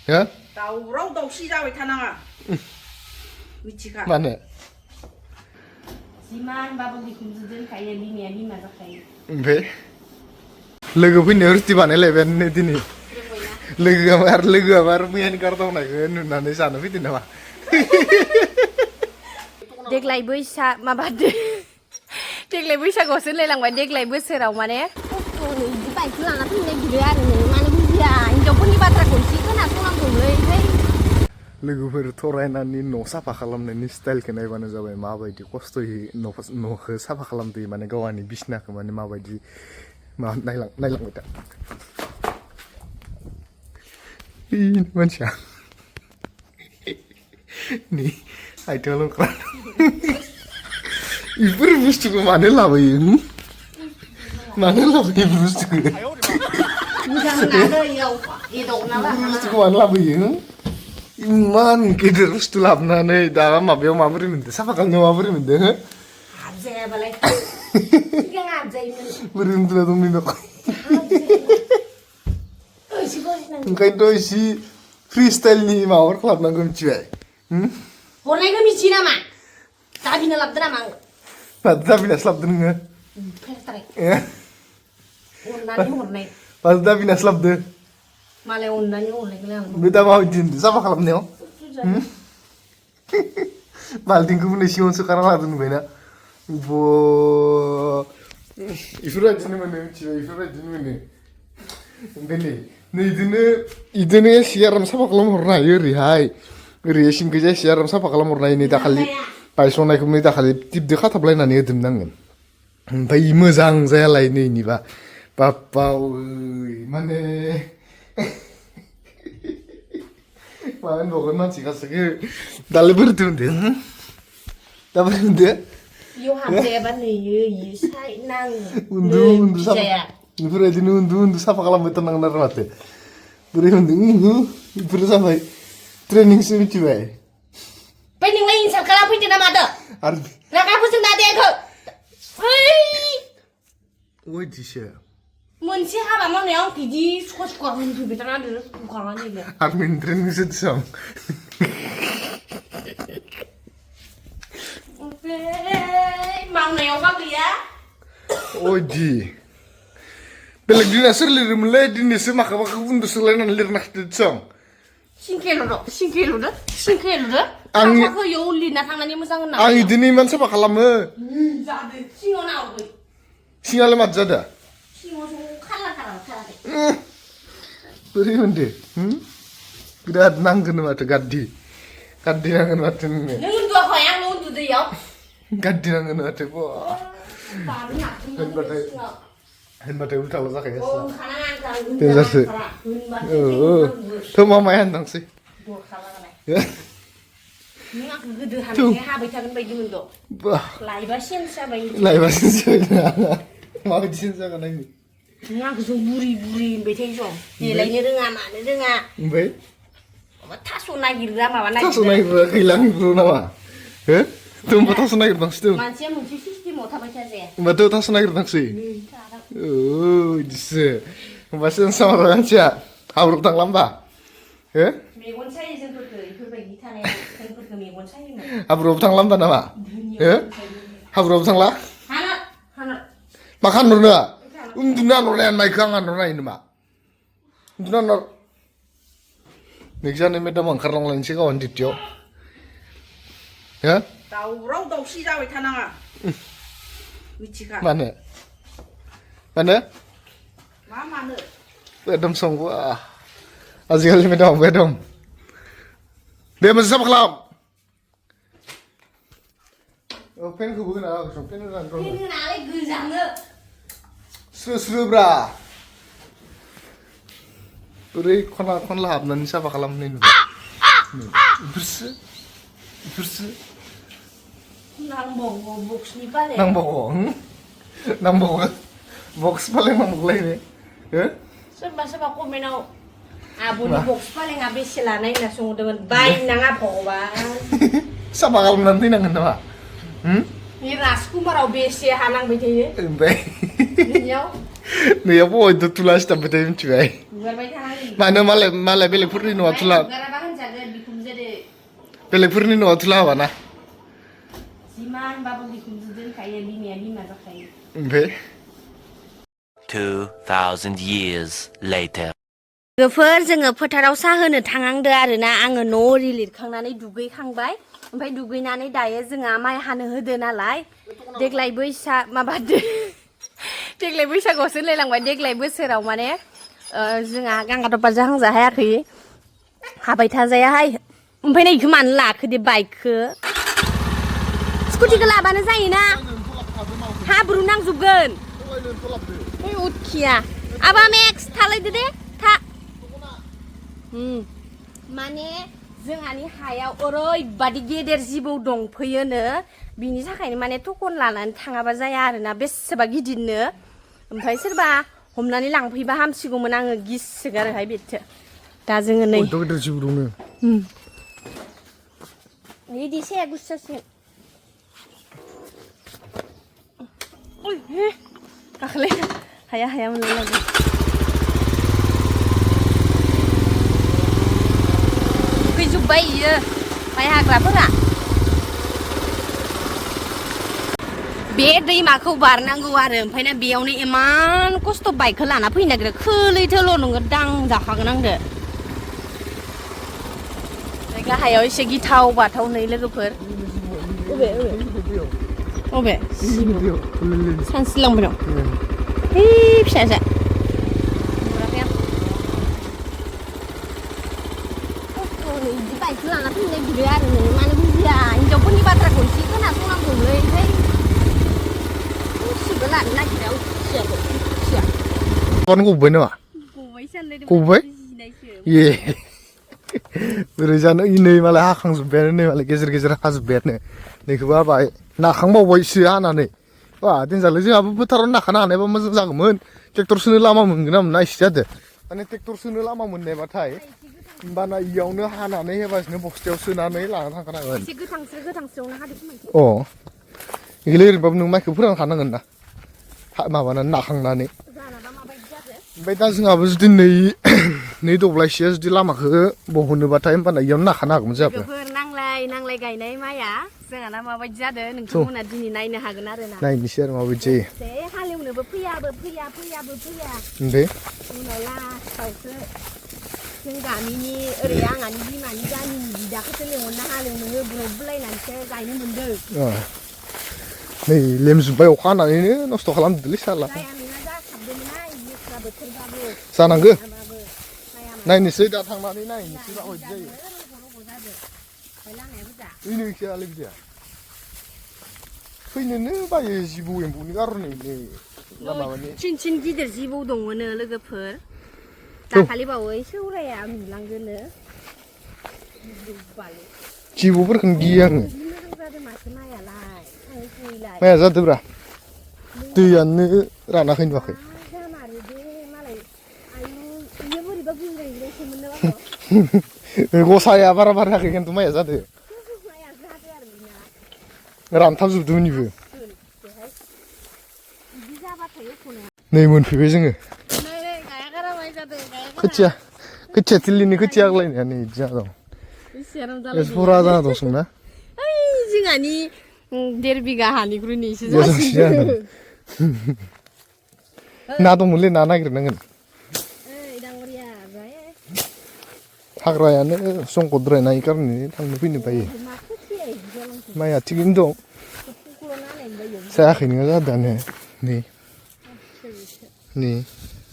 Ya? daorao daosi जाबाय थानाङा मिथिखा मानो जिमानबाबो बिखुनजो दोनखायो बिमाया बिमा जाखायो ओमफ्राय लोगो फैनायाव रुटि बानायलायबायानो दिनै लोगोआबो आरो मैयानि गारदावनायखौ नुनानै जानो फैदों नामा देग्लाय देग्लाय बैसागुआवसो होनलायलांबाय देग्लाय बोसोराव माने खस्थ'नो बिदि बाइकखौ लाना फैनो नागिरो आरो नों मानो बुजिया हिनजावफोरनि बाथ्राखौ एसे खोनासंनांगौलै लोगोफोर थरायनानै न' साफा खालामनायनि स्टाइलखौ नायबानो जाबाय माबायदि खस्थ'यै न'खौ साफा खालामदों माने गावनि बिसनाखौ माने माबायदि नायलांबाय दा मानसिया नै आइथिंआल' ओंखारा बेफोर बुस्थुखौ मानो लाबोयो बेफोर बुस्थुखौ बुस्थुखौ मानो लाबोयो इमान गिदिर बुस्थु लाबोनानै दा माबायाव माबोरै मोनदों साफा खालामनायाव माबोरै मोनदों हाबजायाबालाय सिगां हाबजायोमोन बोरै उन्दुना दं नोंनाव ओंखायनोथ' एसे फ्रि स्टाइलनि माबाफोर खालामनांगौ मिथिबाय हरनायखौ मिथियो नामा दाबिना लाबोदो नामा आं माथो दाबिनासो लाबोदों नोङो अननानै हरनाय माथो दाबिनासो लाबोदों मालाय अननानै हरनायखौलाय आं बे दा माबायदि होनदों साफा खालामनायाव बाल्थिंखौबो नै सिङावनो सोखाना लादों नुबायना बेफोरबायदिनो मोनो मिथिबाय बेफोरबायदिनो मोनो ओमफ्राय नै इदिनो एसे आराम साफा खालामहरनो हायो ओरैहाय ओरै सिंखैजा एसे आराम साफा खालामहरनो हायो नै दाखालि बायस'नायखौ नै दाखालि टिपजों खाथाबलायनानै होदोंमोन आङो ओमफ्राय मोजां जायालाय नै इनिबा बाप्पा माने मा होनबावगोन मानसि गासैखौ दालाय बोरैथो मोनदों दा बोरै मोनदों इयाव हाबजायाबा नैयो साइ नाङो उन्दु बेफोरबायदिनो उन्दु साफा खालामबाय थानांगोन आरो माथो बोरै मोनदों बेफोरो जाबाय ट्रेनिंसो मिथिबाय ओमफ्राय नोंलाय इनसाल्ट खालामफैदो ना मादो आरो रागा फोजोंना देखो ओइदिसो मोनसे हाबा मावनायाव आं बिदि सुखा होनफैबाय थानानै सुखानानै आरो मिनि ट्रेनिंसो दिसं मावनायावबा गैया ओइदि बेलेग दिना सोर लिरोमोनलै दिनैसो माखौबा उन्दुसोलायनानै लिरना खिथादों दिसं सिंखेल'दो आंखौ इयाव लिरना थांनानै मोजां होनना आं इदिनो इमान साफा खालामो जादो सिङाव नाहरबाय सिङालाय माथो जादों सिङाव खालाराखै बोरै मोनदो बिराद नांगोन माथो गाद्दि नांगोन माथो नोंनो नों उन्दुवाखै आं उन्दुदो इयाव गाद्दि नांगोन माथो होनबाथाय उल्थाल' जाखायो देन्जारसो थ' मामाय होनदांसै नों आंखौ गोदो हानाय हाबाय थागोन बायदि मोनदों लायबा सेन्स जाबाय माबायदि सेन्स जागोन नायनो नों आंखौ जों बुरि होनबाय थायो सम देलायनो रोङा मानो रोङा ओमफ्राय थास' नागिरग्रा माबा थास' नागिरग्रा गैलांग्रो नामा होमबा थास' नागिरनांसै मानसिया मोनसे सिस्टेमाव थाबाय थाजाया होमबाथ' थास' नागिरनांसै बिदिसो होमबासो सामार मानसिया हाब्रुआव थांला होमबा मेगन सायो जोंफोरखौ बेफोरबायदि थानाया जोंफोरखौ मेगन सायोमोन हाब्रुआव थांला होमबा नामा हाब्रुआव थांला मा खानहरनो उन्दुनो हानहरनाया माइखौ आं हानहरनो हायो नामा उन्दुनो हानहर नोंसानो मेदाम ओंखारलांलायनोसै गावनि डिउटियाव दावराव दावसि जाबाय थानाङा मिथिखा मानो एकदम संगौ आजिखालि मेदाम दे मोनसे साफा खालाम फेनखौबो होना फेन होनानै गोजाङो स्रोब्रा बोरै खनला हाबनानै साफा खालामनाय नुबाय बेफोरसो नांबावगौ बक्स फालें नांबावलायनो सोरबा कमेन्टआव आब'नि बक्स फालेंआ बेसे लानाय होनना सोंहरदोंमोन बायनाङा भगबान साफा खालामनानै फैनांगोन नामा बे राजकुमाराव बेसे हानांबाय थायो ओमफ्राय नैयाव बयद' तुला सिथाबबाय थायो मिथिबाय मानो मालाय बेलेगफोरनि न'आव थुला बेलेगफोरनि न'आव थुला हाबाना ओमफ्राय 2000 years later लोगोफोर जोङो फोथाराव साहा होनो थांहांदो आरोना आङो न' ओरि लिरखांनानै दुगैखांबाय ओमफ्राय दुगैनानै दायो जोंहा माइ हानो होदो नालाय देग्लाय बैसागुआवसो होनलायलांबाय देग्लाय बोसोराव माने जोंहा गांगा जाहां जाहायाखै हाबाय थाजायाहाय ओमफ्राय नै इखौ मानो लाखो दे बाइकखौ स्कुटिखौ लाबानो जायोना हाब्रु नांजोबगोन ओइ उतखिया आबा मेक्स थालायदो दे था माने जोंहानि हायाव ओरैबादि गेदेर जिबौ दंफैयोनो बिनि थाखायनो माने थखन लानानै थाङाबा जाया आरोना बेसेबा गिदिरनो ओमफ्राय सोरबा हमनानै लांफैबा हामसिगौमोन आङो गिसोगारोहाय बेथो दा जोङो नै गेदेर जिबौ दङो बिदि साया गुसुसिन गाखोलाय हाया मोनलायलांदों फैजोब्बाय इयो माइ हाग्राफोरा बे दैमाखौ बारनांगौ आरो ओमफ्राय ना बेयावनो इमान खस्थ' बाइकखौ लाना फैनो नागिरो खोलैथोल' नोङो दांजाखागोन आंदो गाहायाव एसे गिथाव बाथाव नै लोगोफोर अबे सानस्रिलांबाय दं फिसा बिदि बाइकखौ लाना फैनो नागिरो आरो नोङो मानो बुजिया हिनजावफोरनि बाथ्राखौ एसे खोनासंनांगौलै ओमफ्राय खुसिबो लानो नागिरा खुसिया गबाय नामा गबाय ए बोरै जानो नै मालाय हाखांजोब्बायानो नै मालाय गेजेर हाजोब्बायानो नैखौबो हाबाय नाखांबावबायसो हानानै वा देनजारलै जोंहाबो फोथाराव नाखानो हानायबा मोजां जागौमोन ट्रेक्टर सोनो लामा मोनगोन ना मोना इसे जादो माने ट्रेक्टर सोनो लामा मोननायबाथाय होमबाना इयावनो हानानै हेबासिनो बस्थायाव सोनानै लाना थांखानांगोन एसे गोथांस्रोआवनो हादो अ इखोलाय ओरैनोबाबो नों माइखौ फोरानखानांगोन ना माबानानै नाखांनानै ओमफ्राय दा जोंहाबो जुदि नै दब्लायसेया जुदि लामाखौ बहनोबाथाय होमबाना इयावनो नाखानो हागौमोन जोंहाबो नांलाय गायनाय माइया जोंहाना माबायदि जादों नोंथांमोना दिनै नायनो हागोन आरोना नायनोसै आरो माबायदि जायो हालेवनोबो फैया ओमफ्राय उनाव लास्टावसो जों गामिनि ओरै आंहानि बिमानि गामिनि बिदाखौसो लेंहरना हालेवनो होब्रबलायनानैसो गायनो मोनदों नै लेमजोब्बाय अखा हानानैनो नस्थ' खालामदोलै साला जानांगौ नायनोसै दा थांनानै नायनोसै माबायदि जायो नोंखियालाय बिदिया फैनोनो बायो जिबौ एम्बौनि कारनैनो माबानि सिन गिदिर जिबौ दङनो लोगोफोर दाखालि बावै सौराया नुलांदोनो जिबौफोरखौनो गियो आङो माइया जादोब्रा दैयानो रानाखै नुवाखै गसाया बारा बारायाखै खिन्थु माइया जादो रानथाबजोबदोंमोन इबो नै मोनफैबाय जोङो खोथिया थिलिनि खोथिया आग्लायनाया नै बिदि जाना दं फरा जाना दं संना जोंहानि 1.5 बिगा हानिख्रुइ एसे जासिनो ना दंमोनलै ना नागिरनांगोन हाग्रायानो संकद्रायनाय कारने थांनो फैनो बायो माइया थिगैनो दं जायाखै नङा जादानो नै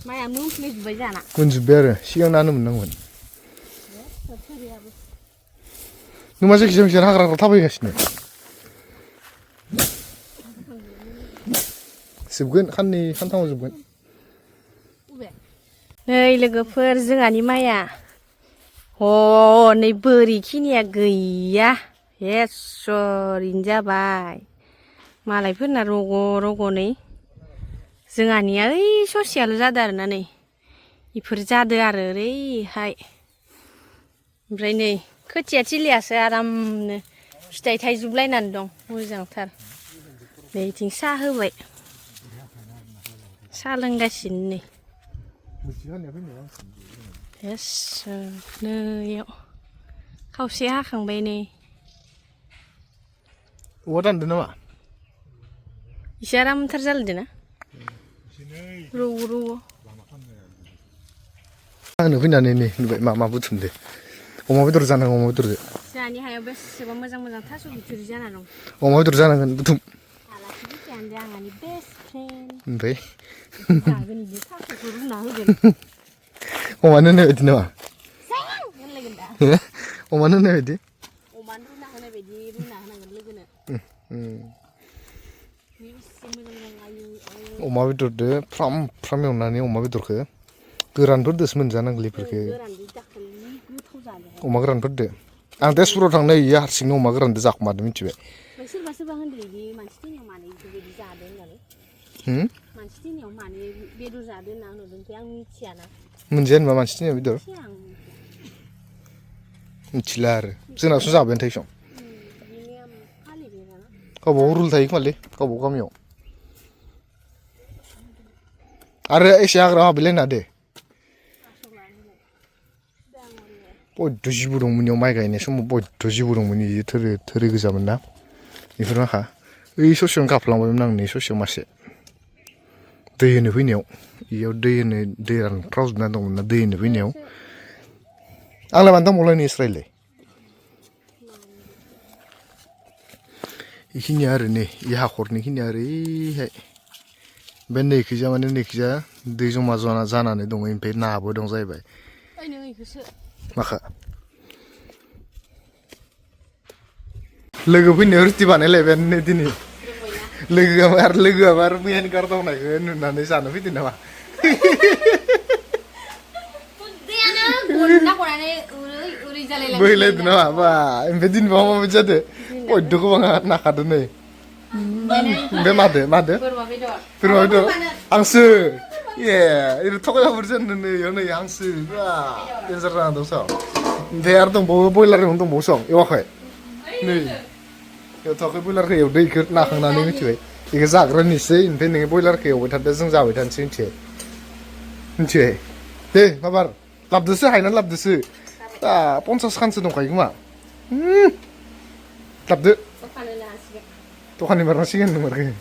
माइया मोनफ्लेजोब्बाय जाना मोनजोब्बाय आरो सिगां नानो मोननांगोन नों मा जायखिजाया हाग्रा थाबायगासिनो जोबगोन खाननै खानथामाव जोबगोन नै लोगोफोर जोंहानि माइया नै बोरिखिनिया गैया ओरैनो जाबाय मालायफोरना रग' नै जोंहानिया ओइ ससेयाल' जादों आरोना नै इफोर जादों आरो ओरैहाय ओमफ्राय नै खोथिया थिलियासो आरामनो फिथाइ थाइजोबलायनानै दं मोजांथार नै इथिं साहा होबाय साहा लोंगासिनो नै नैयाव खावसे हाखांबाय नै औवा दानदो नामा एसे आरामथार जालायदो ना रौ रौ आंनो फैनानै नै नुबाय मा बुथुमदो अमा बेदर जानांगौ अमा बेदरजो जोंहानि हायाव बेसेबा मोजां मोजां थास' बिथुरि जाना दं अमा बेदर जानांगोन बुथुम आलासि फैजानो आंहानि बेस्ट फ्रेन्ड ओमफ्राय जागोन इयो थास'खौ रुना होगोन अमानो होनाय बायदि नामा जां होनलायगोन दा अमानो होनाय बायदि अमानो रुना होनाय बायदि रुना होनांगोन लोगोनो बेसे मोजां मोजां आयु अमा बेदरदो फ्राम फ्राम एवनानै अमा बेदरखौ गोरानफोरदोसो मोनजानांगौ इफोरखो गोरानजों दाखालि गोथाव जादों अमा गोरानफोरदो आं तेजपुराव थांनो इयो हारसिंनो अमा गोरानदो जाखुमादो मिथिबाय ओमफ्राय सोरबा सोरबा होनदों इदि मानसि थैनायाव मानो इफोरबायदि जादों होननानै मानसि थैनायाव मानो बेदर जादों होनना नुदों ओमफ्राय आं मिथियाना मोनजाया होनबा मानसि थैनायाव बेदर मिथिया आं मिथिला आरो जोंनावसो जाबायानो थायो सं बिनि आं फालिबाय ना गावबागाव रुल थायो खोमालै गावबागाव गामियाव आरो एसे हाग्रा हाबैलायना दे बयद' जिबौ दंमोन इयाव माइ गायनाय समाव बयद' जिबौ दंमोन इयो थोरै गोजामोन ना बेफोर माखा ओइ ससेयावनो गाफ्लांबायमोन आं नै ससेयाव मासे दै होनो फैनायाव इयाव दै रानख्रावजोबना दंमोन ना दै होनो फैनायाव आंलाय मानो थांबावलायनो इस्राइलाय इखिनिया आरो नै इ हाखरनि खिनिया ओरैहाय बे नैखिजा माने नैखिजा दै जमा जानानै दङ ओमफ्राय नाबो दं जाहैबाय ओइ नों इखौसो माखा लोगो फैनायाव रुटि बानायलायबायानो नै दिनै लोगोआबो आरो मैयानि गारदावनायखौ नुनानै जानो फैदों नामा बोहैलायदों नामा बा ओमफ्राय दिनै मा माबायदि जादों बयद' गोबां नाखादों नै ओमफ्राय मादो बोरमा बेदर हांसो ए थगायहर जोंनो नै इयाव नै हांसो बा देन्जार जाना दं सं ओमफ्राय आरो दंबावो बयलार दंबावो सं एवाखै नै एवथ'वाखै बयलारखौ एवदो इखौ नाखांनानै मिथिबाय बेखौ जाग्रोनोसै ओमफ्राय नोङो बयलारखौ एवबाय थादो जों जाबाय थानोसै मिथिबाय दे माबार लाबदोसो हायनानै लाबदोसो दा 50 खानसो दंखायो खोमा लाबदो दखाननि बारनांसिगोन नोंमारगो